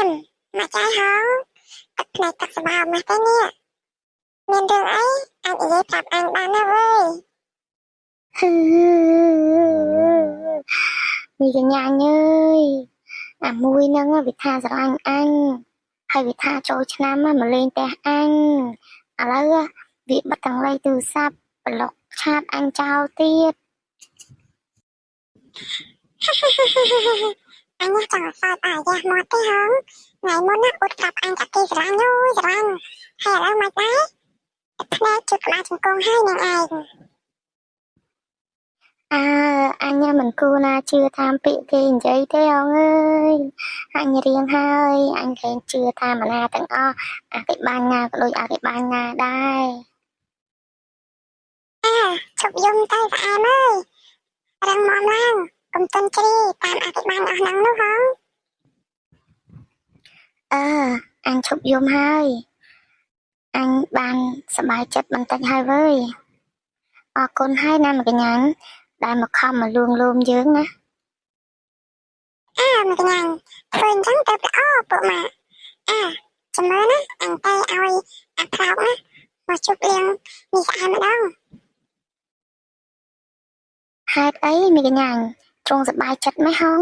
មមកចាយហងទឹកភ្នែកទឹកស្បើមកទេនេះមានរឿងអីអាចនិយាយប្រាប់អញបានណាវើយ ហឺមីកញ្ញាញអើយអាមួយហ្នឹងវាថាស្រឡាញ់អញហើយវាថាចូលឆ្នាំមកលេងផ្ទះអញឥឡូវវាបិទទាំងលេខទូរស័ព្ទប្លុក chat អញចោលទៀត អញចង់សើចអាយ៉ាស់មាត់ទេហងថ្ងៃមុនណាអ៊ុតប្រាប់អញថាគេស្រឡាញ់អូយស្រឡាញ់ហើយឥឡូវមិនដែរទឹកភ្នែកជុតក្បាលជង្គង់ហើយនឹងឯង អើអញមិនគួរណាជឿតាមពាក្យគេនិយាយទេអងអើយអញរៀងហើយអញលែងជឿតាមណាទាំងអស់អាគេបាញ់ណាក៏ដូចអាគេបាញ់ណាដែរ អើឈប់យំទៅស្អែមអើយរឹងមាំឡើងកុំទន់ជ្រីតាមអាគេបាញ់អស់ហ្នឹងនោះហង អើអញឈប់យំហើយអញបានសប្បាយចិត្តបន្តិចហើយវើយអរគុណហើយណាមកញ្ញាដែលមកខំមកលួងលោមយើងណា អើមកញ្ញាធ្វើអញ្ចឹងទៅល្អពួកម៉ាអើចាំមើលណាអញទៅឲ្យអាផ្លោកណាមកជប់លៀងនេះស្អែកម្ដង ហេតុអីមីកញ្ញាទ្រង់សប្បាយចិត្តម៉េះហង